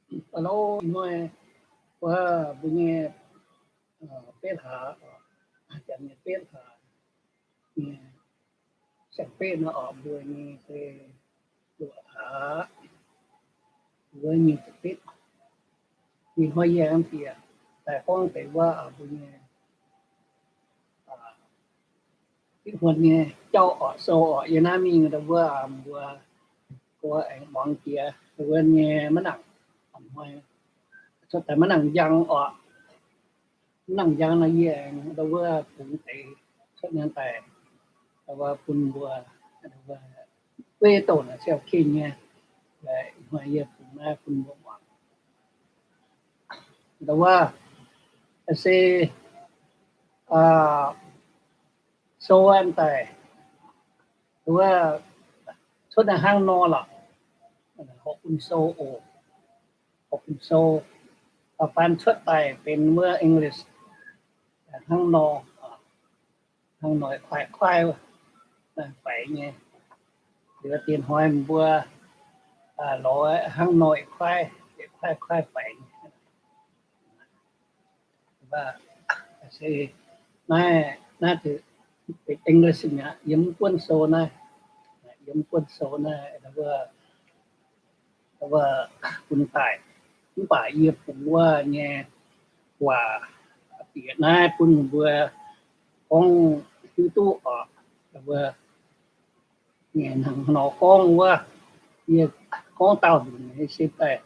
Hello, ih hnoi wuov mbuo nyei betv hlaax, janx nyei betv hlaax nyei saeng-betv nor oc, mbuo nyei se luoqc hlaax, wuov nyei ziepc betv. Ih hnoi yie aengx bieqc daaih gorngv deix wuov mbuo nyei Hitv Huon nyei jauv oc, sou oc. Yie naaiv mingh ndau wuov mbuo gorx aengx muangx jiex wuov nyei maiv nangc, cuotv daaih maiv nangc njang oc. Maiv nangc njang nor yie aengx ndau wuov bungx deix cuotv nyei daaih bun mbuo weic douh naaic se ok nyei. Ih hnoi yie bungx naaiv bun mbuo muangx. Ndau wuov se sou daaih, ndau wuov cuotv naaiv hnangv nor lorqc, horpc bun sou oc, horpc bun sou. Faan cuotv daaih benx wuov English hnangv nor, hnangv nor kuaaiv kuaaiv faix nyei. Liuz diex hnoi mbuo lorz hnangv nor kuaaiv, kuaaiv kuaaiv faix nyei. Se naaiv, naaiv benx English mi'aqv, yiem buonv sou naaiv, yiem buonv sou naaiv, wuov bun daaih. Mv baac yie bungx wuov nyei waac bieqc naaiv bun mbuo gorngv hiuv duqv oc. Wuov nor gorngv wuov, yie gorngv daauh nzunc se daaih,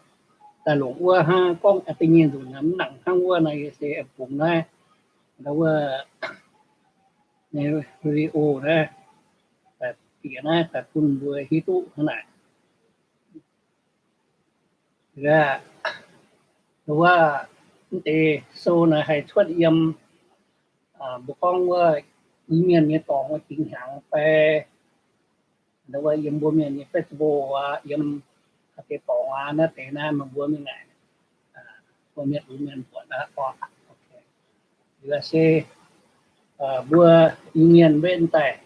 daaih longc wuov hnangv, gorngv da'nyeic nzunc mv nangc hnangv wuov nor, yie se bungx naaiv wuov video naaiv daaih bieqc naaiv daaih bun mbuo hiuv duqv hnangv naaic. Wuov, mv deix sou naaic haih cuotv yiem mbuo gorngv wuov Iu-Mienh nyei dorngx wuov jingx hnyangx fai wuov yiem mbuo mienh nyei festival aqv, yiem haaix deix dorngx aqv, naaiv deix naaiv meih mbuo mingh ngaengc, mbuo mienh, mbuo mienh buatc aqv. Se mbuo Iu-Mienh mbenc daaih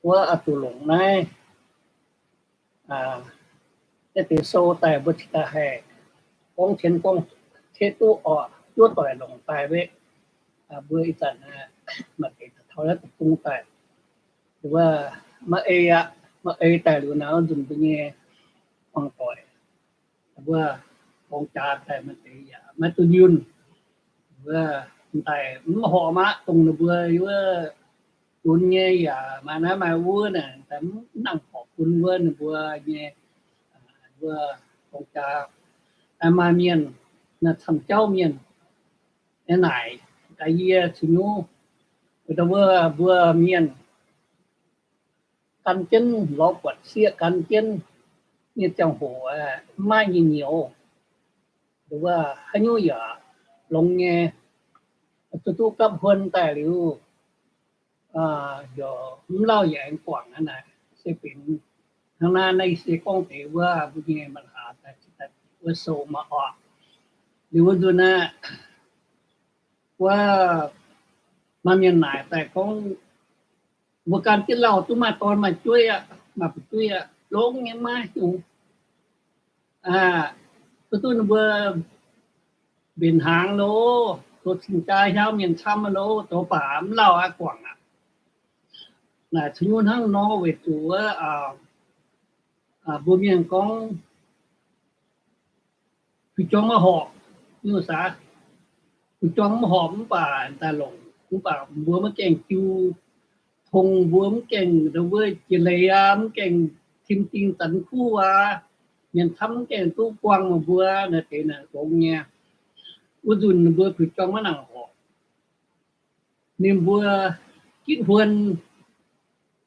wuov oix zuqc longc naaiv naaiv deix sou daaih mbuo cingx daaih haih gorngv tien gorngv cetv duqv oc, zuov doic longc daaih mbenc. Mbuo ih zanc maaih deix taux naaiv deic-bung daaih, wuov maiv ei aqv, maiv ei daaih liuz naaiv nzunc mbuo nyei muangdoic, wuov gorngv jaax daaih maaih deix yaac maiv duqv yunh. Wuov daaih mv horpc maqv dongh ninh mbuo wuov lunx nyei yaac maaih naaiv maaih wuov naaic, daaih mv nangc horpc bun wuov ninh mbuo nyei wuov gorngv jaax. Maaih mienh naaiv camv jauv mienh naaic, daaih yie cingx nyungc, wuov mbuo mienh gan jienv lorz buatc sieqv gan jienv nyei ziangh hoc maiv maaih nyei nyouz. Wuov haaix nyungc yaac longx nyei, zuqc duqv gapv huon daaih liuz, mv lauh yaac aengx guangc aqv naaic. Se benx hnangv naaiv, naaiv se gorngv deix wuov mbuo nyei maaih hlaax daaih wuov sou maaih oc. Liuz wuov nzunc aeqv, wuov maaih mienh naaic daaih gorngv, mbuo gan jienv lauh duqv maaih dorn maaih jueiv aqv, maaih fu'jueiv aqv, longx nyei maiv nyungc. Duqv duqv ninh mbuo mbenc hnaangx loh, zoux cing-jaa hiauv mienh camv loh, zoux baac mv lauh aqv, guangc aqv. Naaic cingx nyungc hnangv nor weic zuqc wuov mbuo mienh gorngv fu'juang maiv horpc, nyungc saax, fu'juang mv horpc mv baac daaih longc, mv baac mbuo maiv gaengh jiu tong, mbuo mv gaengh ndau wuov jiex leiz aqv, mv gaengh tim ding zanx kuv aqv, mienh camv mv gaengh duqv buangh meih mbuo naaic deix naaic longx nyei. Wuov nzunc ninh mbuo fu'juang maiv nangc horpc. Ninh mbuo gitv huon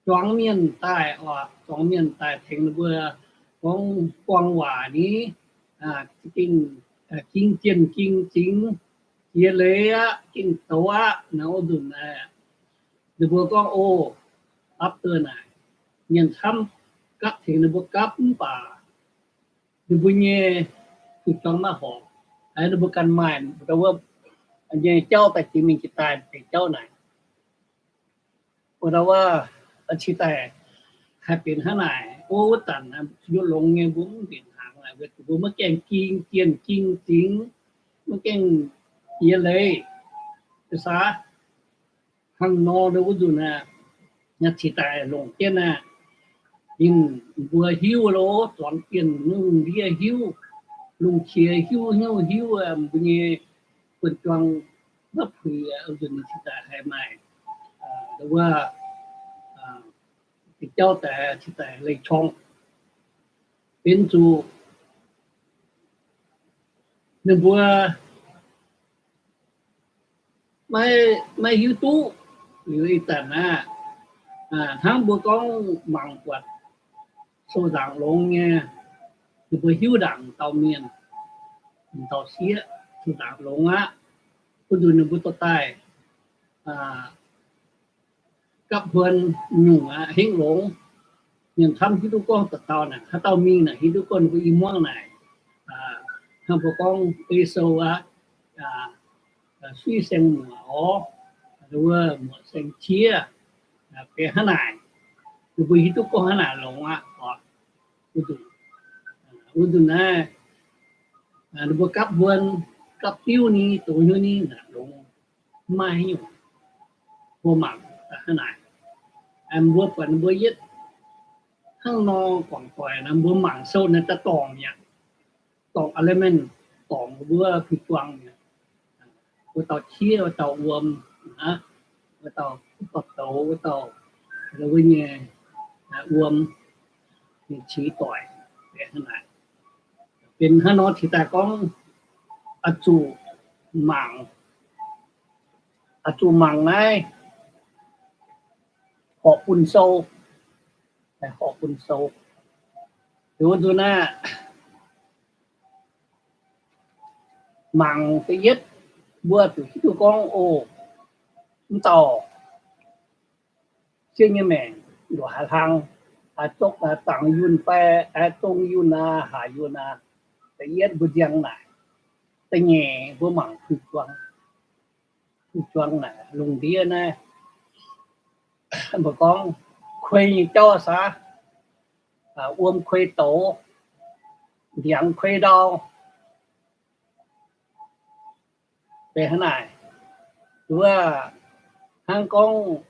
zuangx mienh daaih oc, zuangx mienh daaih tengx ninh mbuo gorngv buang waac ni, ging jienh ging zingx, jiex leiz aqv, ging zoux aqv. Naaiv wuov nzunc ninh mbuo gorngv, o, apv duqv naaic, mienh camv gapv tengx ninh mbuo gapv mv baac ninh mbuo nyei fu'juang maiv horpc. Ninh mbuo ganh maaih ndau wuov nyei jauv daaih jiex mingh jiex daaih deix jauv naaic. Wuov ndau wuov cingx daaih haih benx hnangv naaic. O, wuov zanc zuqc longx nyei, mbuo mv mbenc hnaangx. Mbuo maiv gaengh ging jienh ging zingx, maiv gaengh jiex leiz, hnangv nor wuov nzunc aeqv, cingx daaih longc jienv aeqv, ninh mbuo hiuv lo, zuangx jienh lungh ndiev hiuv, lungh qiex hiuv, hiuv hiuv mbuo nyei buonv juang maiv puix, nzunc ninh cingx daaih haih maaih wuov diuh jauv daaih cingx daaih leih corngh. Benx zuqc ninh mbuo maiv hiuv duqv liuz ih zanc aeqv, hnangv mbuo gorngv mangc buatc sou nzaangc longx nyei, ninh mbuo hiuv ndaangc dauh mienh, dauh sieqv, sou nzaangc longx aqv. Wuov nzunc ninh mbuo dorh daaih gapv huon nyungc aqv, hingv longx. Mienh camv hiuv duqv gorngv dauh dauh naaic, haaix dauh mingh naaic hiuv duqv gorngv ninh mbuo i muangv naaic, hnangv mbuo gorngv ei sou aqv, suiv saeng muoc orv, wuov muoc saeng jieqv, benx hnangv naaic. Ninh mbuo hiuv duqv gorngv hnangv naaic longx aqv. Wuov nzunc naaiv, ninh mbuo gapv huon, gapv diuv ni, doz hnyouv ni, longx, maiv haaix nyungc. Mbuo mangc hnangv naaic, mbuo buatc ninh mbuo yietv hnangv nor guangc doic nor, mbuo mangc sou naaiv daaih dorngc mi'aqv. Dorngc element, dorngc wuov puix juang mi'aqv. Wuov dauh qiev, wuov dauh wuom, wuov dauh, wuov dauh douz, wuov dauh wuov nyei wuom, nyei qiex doic, benx hnangv naaic. Benx hnangv nor cingx daaih gorngv oix zuqc mangc, oix zuqc mangc naaiv horpc bun sou, horpc bun sou. Wuov nzunc naaiv, mangc da'yietv, mbuo zuqc hiuv duqv gorngv, o, mv dauh sieqv nyei maengc ndongc haaix hlang, zungv zaangc yunh fai zungv yunh aqv, haaix yunh aqv. Da'yietv mbuo nziang naaic. Da'nyeic mbuo mangc puix juang. Puix juang naaic lungh ndiev naaiv, mbuo gorngv kuei nyei jauv aqv, wuom kuei douz, ndiangx kuei ndau. Benx hnangv naaic, wuov hnangv gorngv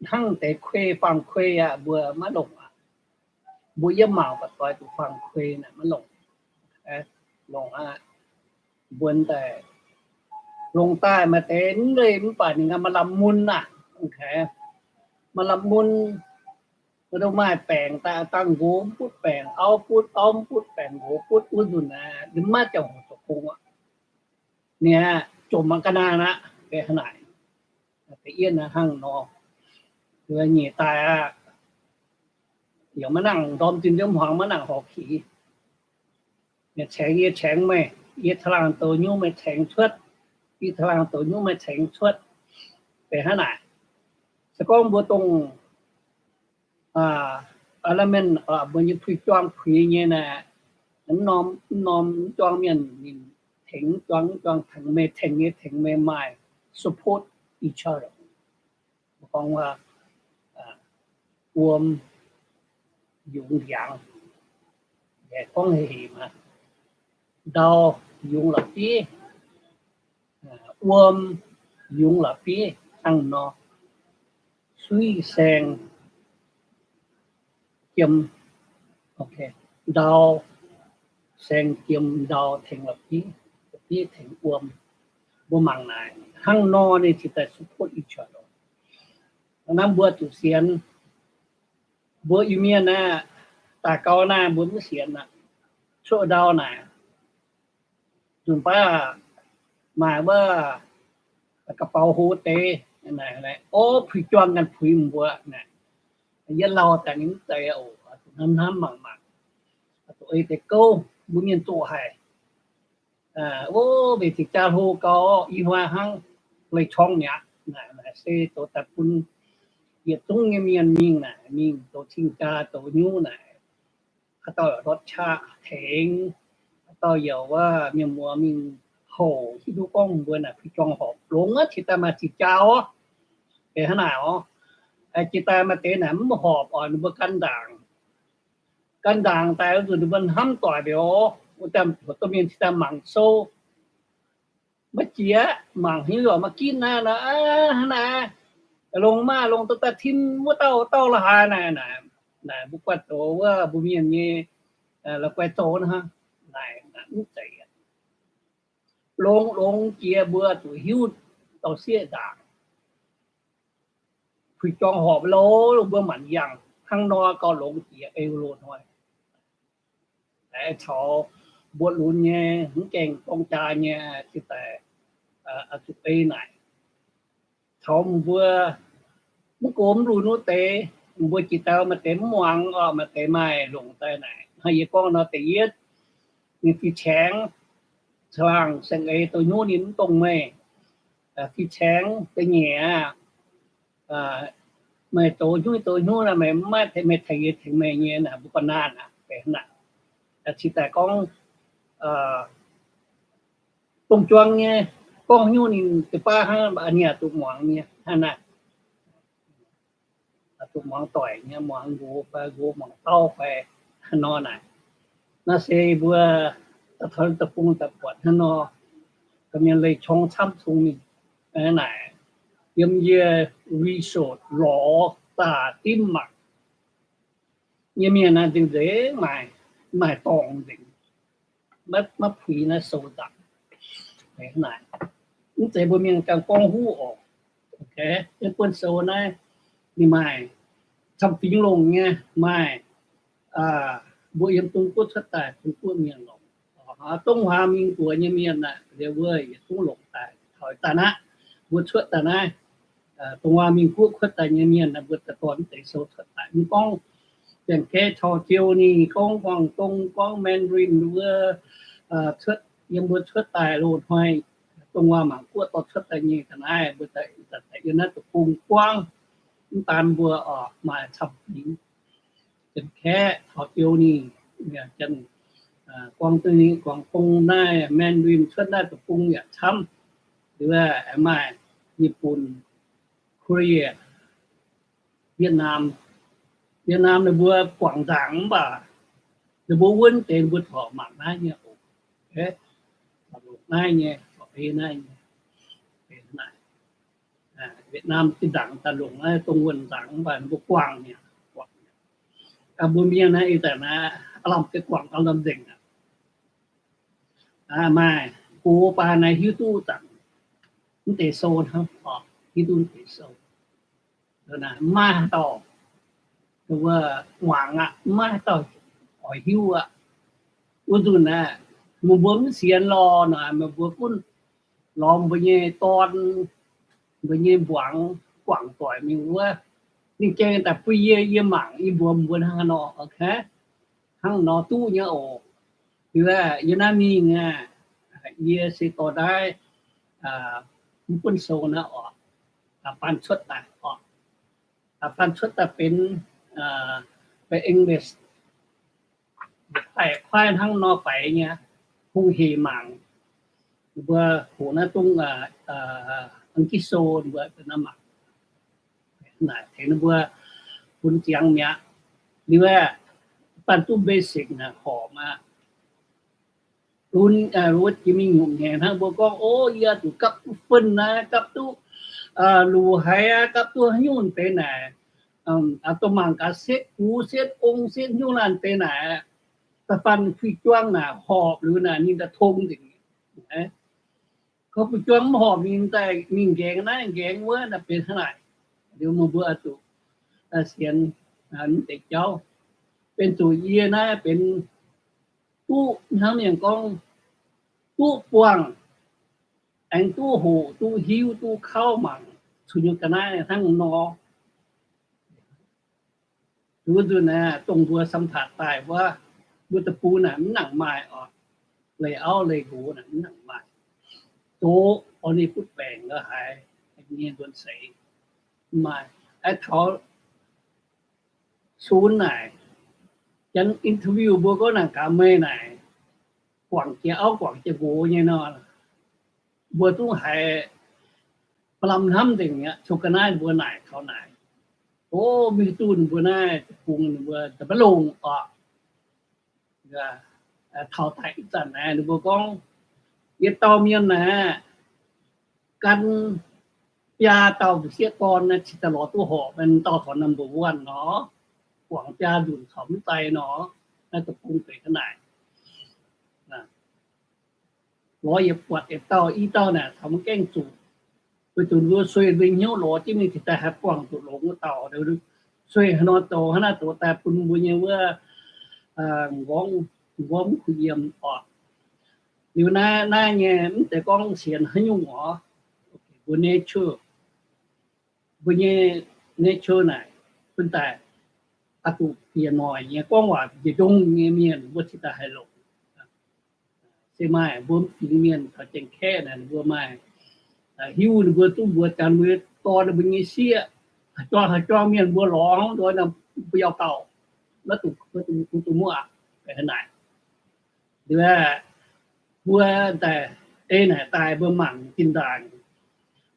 hnangv deix kuei, faang-kuei aqv, mbuo maiv longc aqv. Mbuo yiem mangc buatc doix zuqc faang-kuei naaic maiv longc. Longc aqv. Mbuo daaih longc daaih maaih deix mv leih mv baac ninh ganh maaih lamh mun aqv. Maaih lamh mun, maiv dungx maaih baengc daaih, dangh nqox mv butv baengc, auv butv, auv mv butv baengc, nqox butv, wuov nzunc aeqv, ninh maiv ziangh hoc zoux gong aqv. Ninh aeqv, jomc aqv, ga'naaiv aqv, benx hnangv naaic. Da'yietv hnangv nor, nyic daaih aqv, yaac maiv nangc ndorm zinh ndiouv hmuangx, maiv nangc horpc qiex. Meih caengx yie, caengx meih, yie caangh laangh douz nyungc meih caengx cuotv, yie caangh laangh douz nyungc meih caengx cuotv, benx hnangv naaic. Se gorngv mbuo dongh element, mbuo nyei puix juang puix nyei naaic, mv norm, mv norm, mv juang mienh ninh tengx mv juang, mv juang tengx meih, tengx yie, tengx meih maaih support each other. Gorngv wuov, wuom yungz ndiangx, gorngv heh heh maah, ndau yungz la'bieiv, wuom yungz la'bieiv hnangv nor, suiv saeng jiem, ndau, saeng jiem ndau tengx la'bieiv, la'bieiv tengx wuom. Mbuo mangc naaic hnangv nor ninh cingx daaih support each other. Hnangv naaiv mbuo zuqc sienx. Mbuo Iu-Mienh aeqv, daaih gau naaiv mbuo mv sienx aqv. Cuotv ndau naaic, nzunc baav maaih wuov ga'baux hoz deix, o, puix juang ganh puix mbuo naaic. Yie lauh daaih ninh mv zeiz oc, hnamv hnamv mangc mangc, zuqc ei deix gouv mbuo mienh zoqc haic. O, mbenc ziqc jaa hlo gau, ih hnoi hnangv leih corng mi'aqv. Naaic se zoux daaih bun yietc zungv nyei mienh mingh naaic, mingh zoux cing-jaa zoux nyungc naaic. Haaix dauh ndortv qaqv tengx, haaix dauh yaac wuov mienh muoz mingh houc, hiuv duqv gorngv mbuo naaic puix juang horpc longx aqv, cingx daaih maaih ziqc jaa orv. Hnangv naaic orv, cingx daaih maaih deix naaic mv horpc oc, ninh mbuo gan ndaangc. gan ndaangc daaih wuov nzunc ninh mbuo hnamv doic mbiauz, wuov deix mbuo domh mienh cingx daaih mangc sou. Maiv jiex, mangc haaix nyungc maiv ginv naaiv nor, hnangv naaiv, longx maah, longx duqv daaih tim wuov dauh dauh la'haaix naaic, naaic mbuo guanh zoux wuov mbuo mienh nyei la'guaih zoux hnangv naaic, mv zeiz. Longx, longx jiex mbuo zuqc hiuv dauh sieqv nzaangc. Puix jorng horpc lo, mbuo maanc yangh hnangv nor gauh longx jiex ei loz-hnoi. Caux mbuo lunx nyei mv gaengh gorngv jaa nyei cingx daaih zuqc ei naaic. Taux mbuo mv gox mv lunx wuov deix, mbuo jiex daaih maaih deix mv muangx, maaih deix maaih longc daaih naaic. Hnangv yie gorngv nor, da'yietv, ninh fih qaengx, caangh saeng-eix douh hnyouv ninh mv dongh meih. Fih qaengx da'nyeic aqv, meih zoux hnyouv zoux hnyouv naaic, meih mv maaih meih tengx yie tengx meih nyei naaic, mbuo ga'naanh aqv, benx hnangv naaic. Cingx daaih gorngv dongh juang nyei, gorngv haaix nyungc ninh deix baav hnangv, ninh yaac duqv muangx nyei hnangv naaic. Duqv muangx doic nyei, muangx nqox fai nqox muangx dauh fai hnangv nor naaic. Naaiv se mbuo daaih taux deic-bung daaih buatc hnangv nor, gorqv-mienh leih qongx camv cong mingh naaic, yiem yie research lorz daaih dimv mangc nyei mienh naaiv nzengc nzengc maaih, maaih dorngx nzengc. Maiv puix naaiv sou nzangc. Mv zeiz mbuo mienh ganh gorngv huv oc. Yiem buonv-sou naaiv ninh maaih camv fingx longc nyei, maaih mbuo yiem Zong Guoqv cuotv daaih, Zong Guoqv mienh longc. Dongh Huaa Mingh Guoqv nyei mienh aeqv, liuz wuov yietc zungv longc daaih taux daaih naaiv, mbuo cuotv daaih naaiv. Dongh Huaa Mingh Guoqv cuotv daaih nyei mienh aeqv, mbuo daaih dorh mv deix sou cuotv daaih. Mv gorngv Janx-Kaeqv caux Ziouv Ninh, gorngv Guangv Dong, gorngv Mandarin wuov, cuotv yiem mbuo cuotv daaih loz-hnoi, Dongh Huaa Mingh Guoqv dorh cuotv daaih nyei ga'naaiv, mbuo yiem naaiv deic-bung buangv. Mv daan mbuo oc, maaih camv fingx, Janx-Kaeqv caux Ziouv Ninh, Janx, Guangv Dong, Guangv Dong naaiv, Mandarin cuotv naaiv deic-bung yaac camv. Liuz aeqv, maaih Nyipv Bun, Korea, Vietnam. Vietnam ninh mbuo guangc nzaangc mv baac ninh mbuo wuonv deix mbuo corc mangc naaiv nyei oc. Naaiv nyei, corc ei naaiv nyei. Vietnam zinh ndaangc daaih longc naaiv dongh wuonh nzaangc mv baac ninh mbuo guangc mi'aqv. Mbuo mienh naaiv ih zanc naaiv aav lamh deix guangc aav lamh nzengc aqv. Maaih gox baac naaiv hiuv duqv zanc mv deix sou hnangv, hiuv duqv mv deix sou. Maiv haaix dauh muangx aqv, maiv haaix dauh oix hiuv aqv. Wuov nzunc aeqv, meih mbuo mv sienx lorh naaic, meih mbuo gunv lorz mbuo nyei dorn, mbuo nyei mbuangz guangc doic mingh wuov, ninh gengh daaih bun yie, yie mangc yie mbuox mbuo hnangv haaix nor, hnangv nor duqv nyei oc. Liuz aeqv, yie naaiv mingh aeqv, yie se dorh naaiv mv buonv sou naaiv oc, baan cuotv daaih oc, baan cuotv daaih benx, benx English, faix-kuaaiv hnangv nor faix nyei, hungh heic mangc. Mbuo hoqc naaiv dongh English sou mbuo naaiv mangc. Naaic tengx ninh mbuo bun ziangx mi'aqv. Liuz aeqv, baan duqv basic naaic horpc aqv. Lunx, wuov jiex mingh nyungc hnyangx hnangv mbuo gorngv, o, yie zuqc gapv duqv fun naaiv, gapv duqv luc haiz aqv, gapv duqv haaix nyungc deix naaic, dongh mangc gaax setv gux, setv ong, setv hnyouv laanh deix naaic, da'faanh fu'juang naaic horpc liuz naaic ninh daaih tong nzengc. Gorngv fu'juang mv horpc ninh daaih mingh nqaengx naaiv nqaengx wuov naaic benx hnangv naaic. Liuz meih mbuo oix zuqc sienx mv deix jauv. Benx zuqc yie naaiv benx duqv hnangv mienh gorngv duqv buangh, aengx duqv hoqc, duqv hiuv, duqv kauv mangc, cun nyei ga'naaiv hnangv nor. Wuov nzunc aeqv, dongh mbuo สัมผัส daaih wuov, mbuo deic-bung naaic mv nangc maaih oc. Leih auv leih nqox naaic mv nangc maaih. Zoux orv ninh butv baengc lo haaix nyei nzuonx seix maaih. Aa, taux sunx naaic, janx interview mbuo gorngv nangc gaax meih naaic guangc jiex auv guangc jiex nqox nyei nor, mbuo zungv haiz ba'lamh hnamv nzengc aqv. Cun ga'naaiv mbuo naaic taux naaic, o, mingh dunh mbuo naaiv deic-bung mbuo da'maiv longc oc. Taux daaih ih zanc naaiv ninh mbuo gorngv yietc dauh mienh naaiv gan biaa dauh sieqv dorn naaiv cingx daaih lorz duqv horpc, dauh caux number one nor, guangc biaa nzunc caux mv zeiz nor, naaiv deic-bung benx hnangv naaic. Lorz yietc buatc yietc dauh i dauh naaic caux mv gaengh zuqc, weic zuqc mbuo sueih nzengc hnyouv lorz jienv mingh cingx daaih haih buangh zuqc longx wuov dauh. Sueih haaix nor zoux hnangv naaiv zoux daaih bun mbuo nyei wuov nqorngv, nqorngv mv kuh yiem oc. Liuz naaiv, naaiv nyei mv zeiz gorngv sienx haaix nyungc oc. Mbuo nature, mbuo nyei nature naaic bun daaih oix zuqc bieqc noic nyei gorngv waac njiec ndongh nyei mienh mbuo cingx daaih haih longx. Se maaih mbuo mv fingx mienh taux Janx-Kaeqv naaic, mbuo maaih hiuv ninh mbuo duqv mbuox Janx mbuo dorn ninh mbuo nyei sieqv, haaix juang haaix juang mienh mbuo lorz hnangv nor, mbuo yaac gauh maiv dungx, maiv dungx muoqv aqv. Hnangv naaic, liuz mbuo daaih, ei naaic daaih mbuo mangc zinh ndaangc,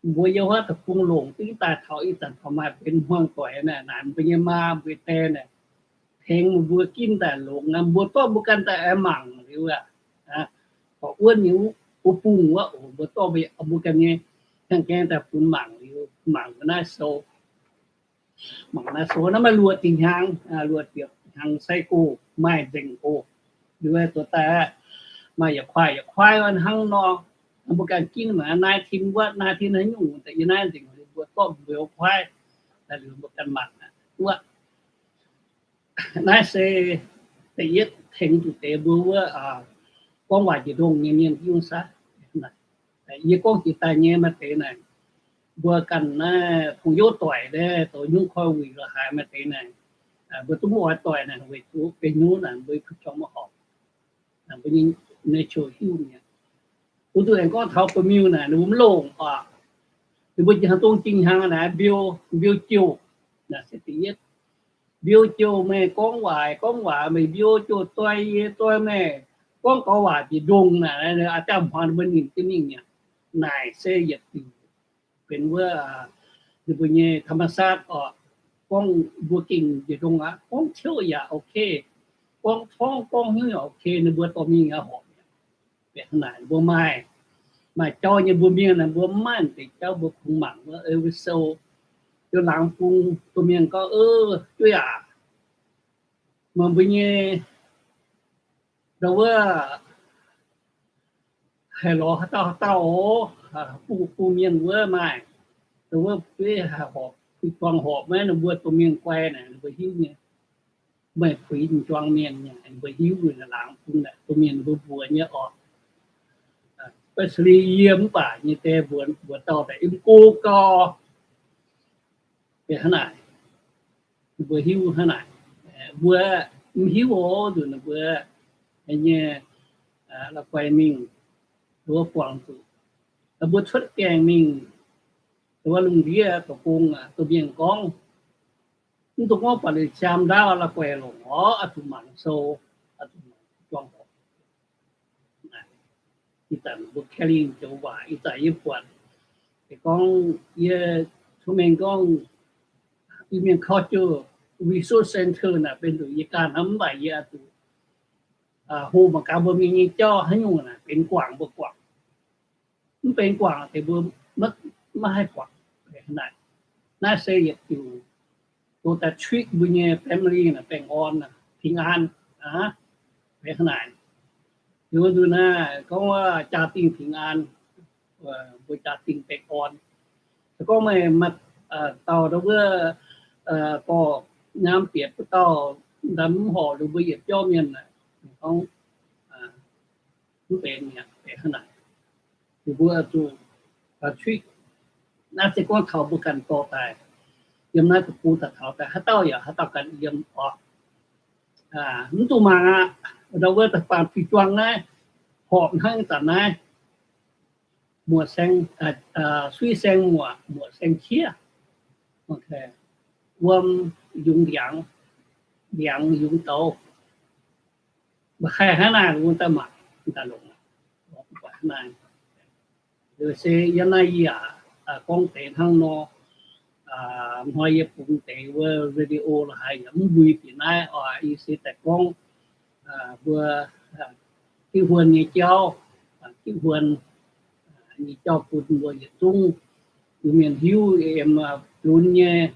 mbuo yiem wuov deic-bung longc duqv daaih taux ih zanc taux maaih benx hmuangx doic naaic, naaic mbuo nyei maa mbuo nyei die naaic tengx mbuo ginv daaih longx, mbuo dorh mbuo ganh daaih aengx mangc liuz aqv, gorqv-wuonv nyei wuov bung wuov oc, mbuo dorh mbuo ganh nyei hnyangx gaeng daaih funx mangc liuz, mangc naaiv sou, mangc naaiv sou naaiv maaih luoqc diuc hnyangx, luoqc diuc hnyangx sai go, maaih nzengc go. Liuz zuqc daaih maaih yietc kuaaiv yietc kuaaiv hnangv nor, mbuo ganh ginv mangc nineteen wuov, nineteen haaix nyungc daaih yiem naaiv nzengc, mbuo zorqv mbuox kuaaiv daaih liuz mbuo ganh mangc wuov. Naaiv se da'yietv tengx zuqc deix mbuo wuov gorngv waac njiec ndongh nyei mienh nyungc saah. Yie gorngv jiex daaih nyei maaih deix naaic, mbuo ganh naaiv tongx youv doic naaiv zoux nyungc koi wuic la'haaix maaih deix naaic, mbuo zungv mv oix doic naaic weic zuqc benx hnyouv naaic mbuo kuv jangx maiv horpc. Mbuo nyei nature hiuv mi'aqv. Wuov nzunc aengx gorngv taux ba'miuh naaic ninh mbuo mv longc oc. Ninh mbuo jiex haaix dongh jingh hnyangx naaic mbiouh, mbiouh jouh. Naaiv se da'yietv. Mbiouh jouh meih gorngv waac, gorngv waac meih mbiouh jouh zoi yie, zoi meih gorngv gaux waac njiec ndongh naaic, aa, jangx hmuangx ninh mbuo nimc jienv mingh mi'aqv. Naaic se yietc diuc benx wuov ninh mbuo nyei ธรรมชาติ oc. Gorngv mbuo gengh njiec ndongh aqv, gorngv ciouv yaac ok, gorngv torngv gorngv hnyouv yaac ok, ninh mbuo dorh mingh aqv horpc. Bieqc hnangv naaic mbuo maaih, maaih jauv nyei mbuo mienh naaic mbuo mv maaih deix jauv mbuo kungx mangc wuov, wuov sou, ziouc laangz bung domh mienh gorngv, Ov, jueiv aac, meih mbuo nyei ndau wuov haih lorz haaix dauh haaix dauh oc, bung, bung mienh wuov maaih, ndau wuov jueiv haih horpc, puix juang horpc maiv? Ninh mbuo domh mienh guai naaic ninh mbuo hiuv nyei. Meih puix m'juang mienh nyei, ninh mbuo hiuv nyei, laangz bung naaic domh mienh ninh mbuo mbuox nyei oc. Especially yie mv baac nyei die mbuox, mbuox dauh daaih yiem go gau. Bieqc hnangv naaic, ninh mbuo hiuv hnangv naaic. Mbuo mv hiuv oc, nzunc ninh mbuo nyei la'guaih mingh, wuov buangh zuqc, mbuo cuotv gaengh mingh, wuov lungh ndiev deic-bung, domh mienh gorngv, mv dungx gorngv baac liuz siaam ndaauv la'guaih longc oc, oix zuqc mangc sou, oix zuqc mangc juang horpc. Ih zanc mbuo Kalenv joux waac ih zanc yie buatc, gorngv yie cong-mengh gorngv Iu-Mienh Cultural Resource Center naaic benx zuqc yie ganh hnangv, mv baac yie oix zuqc hlo mangc gaax mbuo mienh nyei jauv haaix nyungc naaic benx guangc mbuo guangc. Mv benx guangc deix mbuo maiv haih guangc. Naaiv se yietc diuc doz daaih treat mbuo nyei family naaic baengh orn, 平安, benx hnangv naaic. Liuz nzunc naaiv gorngv wuov jaa-dingh 平安, mbuo jaa-dingh baengh orn. Se gorngv meih maaih dauh ndau wuov dorh nyaam bieqc wuov dauh, mv horpc liuz mbuo yietc biauv mienh naaic, gorngv mv benx mi'aqv, benx hnangv naaic. Ninh mbuo zuqc treat, naaiv se gorngv taux mbuo ganh dorh daaih yiem naaiv deic-bung daaih taux daaih haaix dauh yaac haaix dauh ganh yiem oc. Mv dungx mangc aqv, ndau wuov daaih faanh fih juang naaiv, horpc hnangv zanc naaiv, muoc saeng, suiv saeng muoc, muoc saeng qiev, wuom yungz ndiangx, ndiangx yungz douz. Mbuo haih hnangv naaic mbuo daaih mangc, daaih longc. Se yiem naaiv yie yaac gorngv deix hnangv nor, hnoi yie bungx deix wuov video la'haaix yaac mv mbui bieqc naaiv oc. Yie se daaih gorngv mbuo Giqv Huon nyei jauv, Giqv Huon nyei jauv bun mbuo yietc zungv Iu-Mienh hiuv yiem lunx nyei.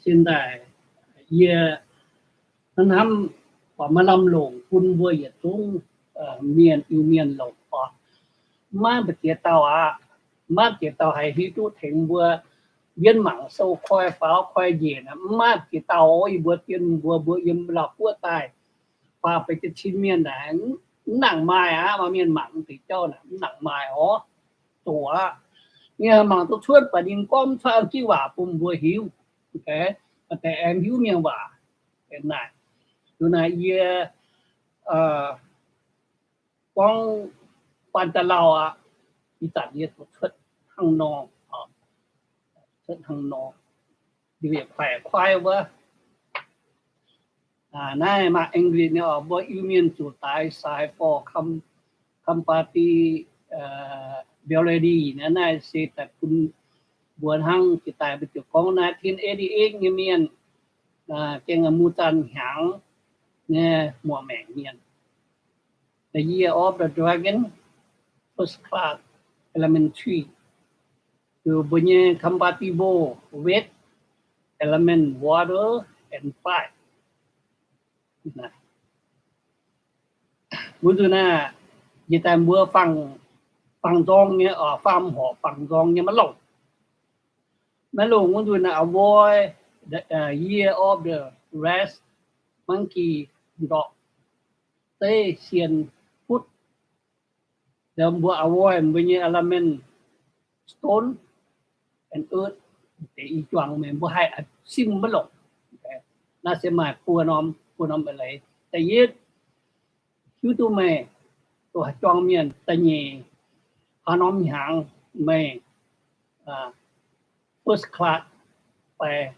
Sin daaih yie hnamv, hnamv baac maaih lamh longc bun mbuo yietc zungv mienh, Iu-Mienh longc oc. Maiv maaih ziex dauh aqv. Maiv maaih ziex dauh haih hiuv duqv tengx mbuo mbienv mangc sou koi faaux koi njiec. Maiv maaih ziex dauh, yie mbuo dien mbuo, mbuo yiem Lauv Guoqv daaih faah feix ziepc cin mienh naaic, mv nangc maaih aqv. Maaih mienh mangc deix jauv naaic mv nangc maaih oc. Zoqc aqv. Ninh mangc duqv cuotv, baac ninh gorngv mv cuotv Giqv waac bun mbuo hiuv. Maaih deix aengx hiuv Mienh waac. Naaic, naaic yie gorngv baan daaih lauh aqv. Ih zanc yie zuqc cuotv hnangv nor, cuotv hnangv nor, liuz yietc kuaaiv kuaaiv wuov. Naaiv maaih English nyei oc. Mbuo Iu-Mienh zuqc daaix sign for Kam-, Kambati Bureau naaiv, naaiv se daaih bun mbuo hnangv jiex daaih mbuo ziouc gorngv nineteen eighty-eight nyei mienh, gengh muoz-zanc hnyangx nyei muoz-maengc mienh. The Year of the Dragon, First Class, Element Three. Zuqc mbuo nyei compatible with element water and fire. Wuov nzunc naaiv, jiex daaih mbuo fangx, fangx nzorng nyei, faam horc fangx nzorng nyei maiv longc. Maiv longc wuov nzunc naaiv avoid the Year of the Red Monkey ndorqc, zeiv sien futv. Mbuo avoid mbuo nyei element stone and earth, deix i juangc meih mbuo haih simv maiv longc. Naaiv se maaih buo norm, buo norm eix leiz. Da'yietv, hiuv duqv meih, duqv haih juangc mienh. Da'nyeic, haaix norm hnyangx meih first class fai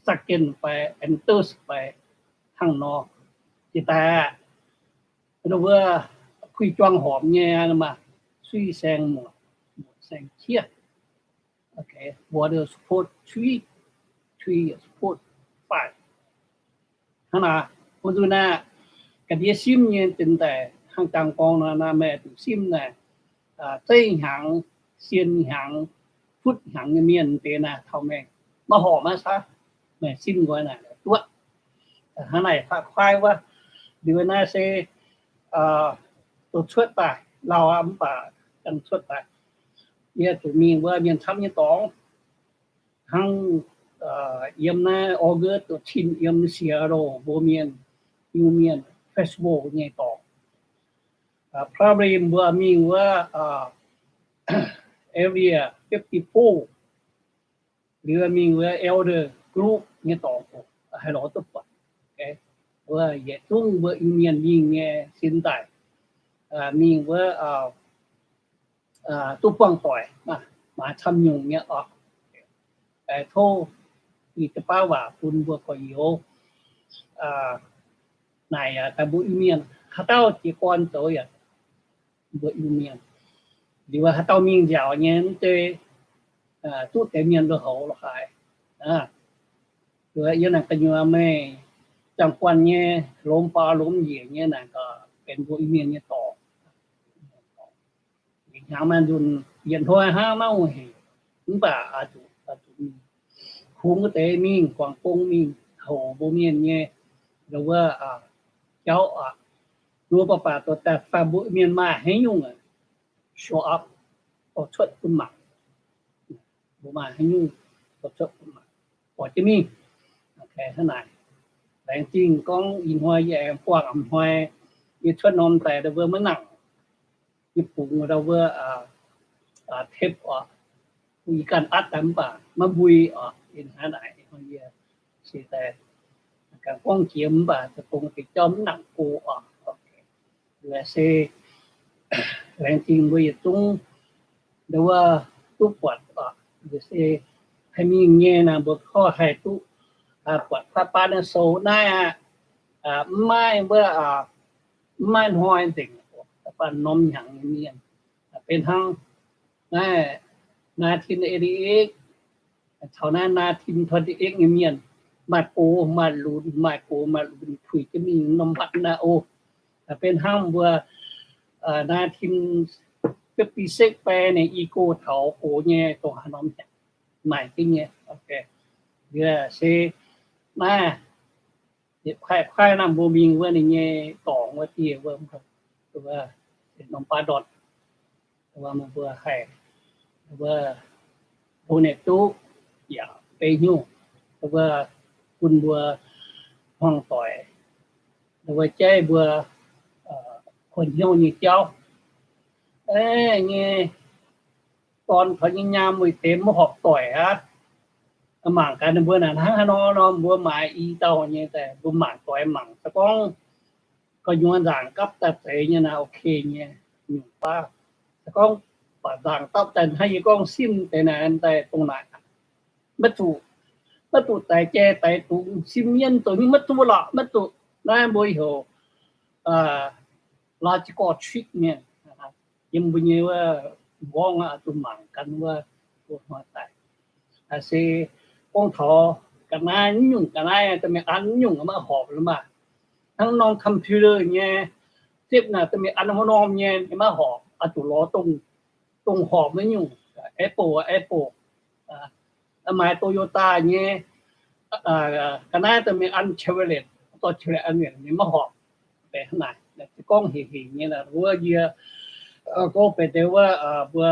second fai and third fai hnangv nor. Jiex daaih aqv, wuov puix juang horpc nyei, suiv saeng muoc, muoc saeng qiex. Water support three, three support five. Hnangv naaic, wuov nzunc naaiv, ga'ndiev simv nyei zinh daaih hnangv jangx gorngv nor, naaiv meih zuqc simv naaic, zeiv hnyangx, sien hnyangx, futv hnyangx nyei mienh deix naaic taux meih maiv horpc maiv caav, meih simv nqoi naaic duqv. Hnangv naaic faqv kuaaiv wuov, liuz naaiv se doqc cuotv daaih lauh aqv, mv baac dangh cuotv daaih, yie zuqc mingh wuov mienh camv nyei dorngx. Hnangv yiem naaiv August doqc cin yiem Seattle mbuo mienh, Iu-Mienh festival nyei dorngx. Probably mbuo mingh wuov Area fifty-four, liuz mingh wuov elder group nyei dorngx oc, haih lorz duqv buatc. Wuov yietc zungv mbuo Iu-Mienh mingh nyei sin daaih, mingh wuov duqv buangh doic, maaih camv nyungc nyei oc. Tov ih jaax baav waac bun mbuo gorx-youz naaic daaih mbuo Iu-Mienh haaix dauh jiez gorn zoux yaac mbuo Iu-Mienh. Liuz haaix dauh mingh nziaauc nyei mv zeiz duqv deix mienh lui-houx lorqc haaix. Yie naaic gu'nyuoz meih ziangh guanh nyei lomz faaux lomz njiec nyei naaic gaax benx mbuo Iu-Mienh nyei dorngx. Hnyangx maaih nzunc yietc hnoi hnangv maiv hungh hec, mv baac zuqc kungx wuov deix mingh guangc gong mingh houc mbuo mienh nyei wuov jauv aqv. Nduov baac baac dorh daaih faanh mbuo mienh maaih haaix nyungc show up, dorh cuotv bun mangc. Mbuo maaih haaix nyungc dorh cuotv bun mangc, borqc jienv mingh. Hnangv naaic, laengz zingh gorngv ih hnoi yie aengx buangh a'hnoi, yie cuotv norm daaih ndau wuov maiv nangc, yie bungx ndau wuov tape oc, yie ganh atv daaih mv baac maiv mbui oc. Hnangv naaic yie se daaih ganh gorngv jiex mv baac za'gengh deix jauv mv nangc go oc. Se laengz zingh mbuo yietc zungv ndau wuov duqv buatc oc. Se haih mingh nyei naaic mbuo gorngv haih duqv buatc fatv baav naaiv sou naaiv aqv. Mv maaih wuov, mv maaih hnoi nzengc, baac norm hnyangx nyei mienh benx hnangv naaiv nineteen eighty-eight caux naaiv nineteen twenty-eight nyei mienh, maaih gox maaih lunx, maaih gox maaih lunx puix jienv mingh norm fatv naaiv oc. Benx hnangv mbuo nineteen fifty-six fai ninh i go taux gox nyei dongh haaix norm hnyangx maaih jienv nyei. Se naaiv, kuaaiv kuaaiv naaiv mbuo mingh wuov ninh nyei dorngx wuov dieh wuov, norm baav ndorn, mbuo haih, mbuo, mbuo ninh duqv yaac beiv hnyouv, mbuo bun mbuo hmuangv doic, mbuo jaiv mbuo kuonx hnyouv nyei jauv. Nyei dorn taux nyei nyaam wuov deix maiv horpc doic aqv. Mangc gaax ninh mbuo naaic hnangv haaix nor nor, mbuo maaiz i dauh nyei daaih, mbuo mangc doic mangc. Se gorngv gu'nyuoz nzaangc gapv daaih zeiz nyei naaic, ok nyei, nyungc baav. Se gorngv baac nzaangc dapv daaih hnangv yie gorngv simv deix naaic daaih dongh naaic, maiv zuqc, maiv zuqc daix jai daix dungz, simv mienv zoux nyungc maiv duqv lorqc, maiv zuqc. Naaiv mbuo heuc logical trick mienh. Yiem mbuo nyei wuov m'nqorngv aqv, zuqc mangc gan wuov, hnoi daaih. Se gorngv taux ga'naaiv, nyungc ga'naaiv da'mingh an nyungc maiv horpc lorqc maah. Hnangv norm computer nyei zipv naaic da'mingh an wuov norm nyei maiv horpc, oix zuqc lorz dongh horpc nyei nyungc, Apple, Apple. Maaih Toyota nyei ga'naaiv da'mingh an Chevrolet, dorh Chevrolet an mienh maiv horpc. Naaic se gorngv hec hec nyei wuov yie gorngv benx deix wuov mbuo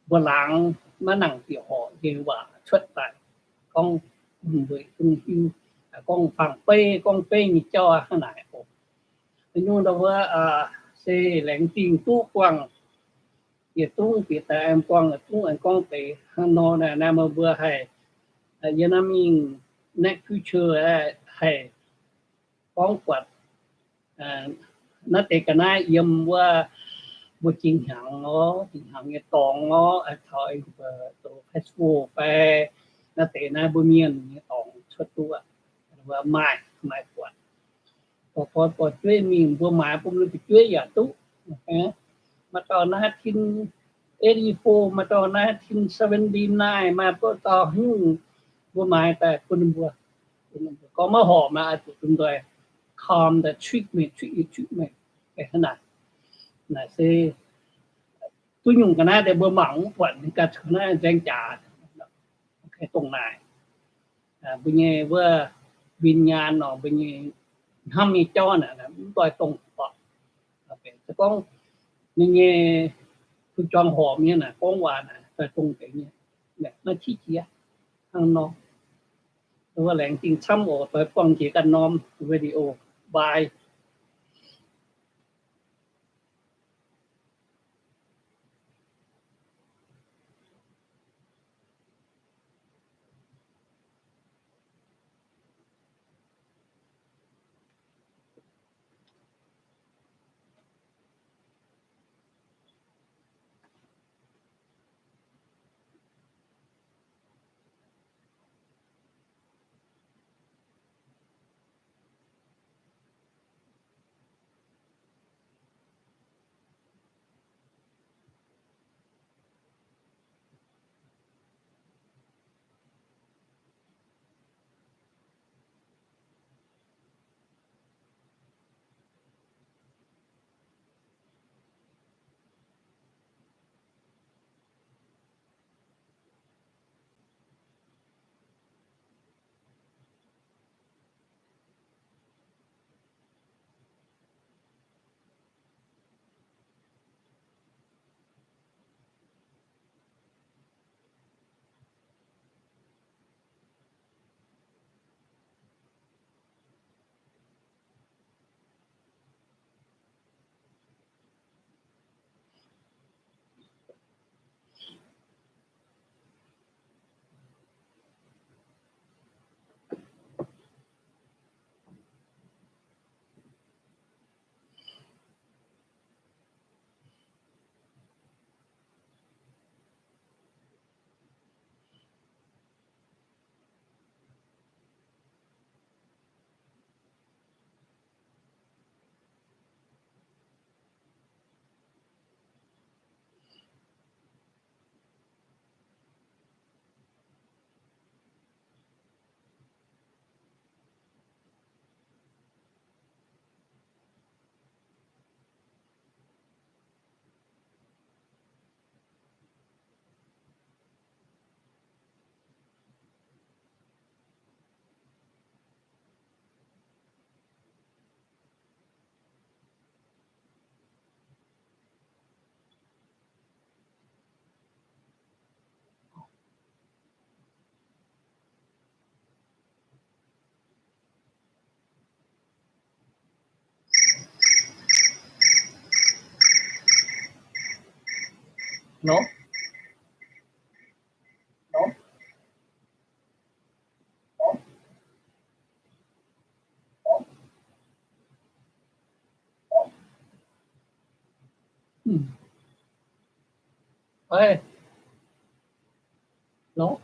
mbuo laangz maiv nangc bieqc horpc nyei waac cuotv daaih, gorngv weic zungv hiuv, gorngv fangx beiv, gorngv beiv nyei jauv hnangv naaic oc. Nyungc ndau wuov se laengz zingh duqv buangh yietc zungv bieqc daaih aengx buangh yietc zungv aengx gorngv deix hnangv nor naaic, naaiv meih mbuo haih, yie naaiv mingh next future haih gorngv buatc naaiv deix ga'naaiv yiem wuov mbuo jingx hnyangx orv, jingx hnyangx nyei dorngx orv, taux festival fai naaiv deix naaiv mbuo mienh nyei dorngx cuotv duqv, maaih, maaih buatc. Dorh, dorh, dorh jueiv mingh, mbuo maaiz bun mbuo fu'jueiv yaac duqv. Maaih dauh nineteen eighty-four, maaih dauh nineteen seventy-nine, maaih dauh nyungc, mbuo maaiz daaih bun ninh mbuo. Gorngv maiv horpc maaih oix zuqc ndoih calm daaih trick meih, trick meih, trick meih hnangv naaic. Naaic se duqv nyungc ga'naaiv deix mbuo mangc mv buatc, ninh ganh cuotv naaiv nzaeng jaax. Dongh naaic, mbuo nyei wuov วิญญาณ nor, mbuo nyei hnamv nyei jauv naaic mv doix dongh orqc. Se gorngv ninh nyei fu'juang horpc nyei naaic, gorngv waac naaic doix dongh deix nyei, maiv qiex jiez hnangv nor. Wuov laengz zingh camv oc, doix buangh jiex ganh norm video. Bye. Nor. Nor.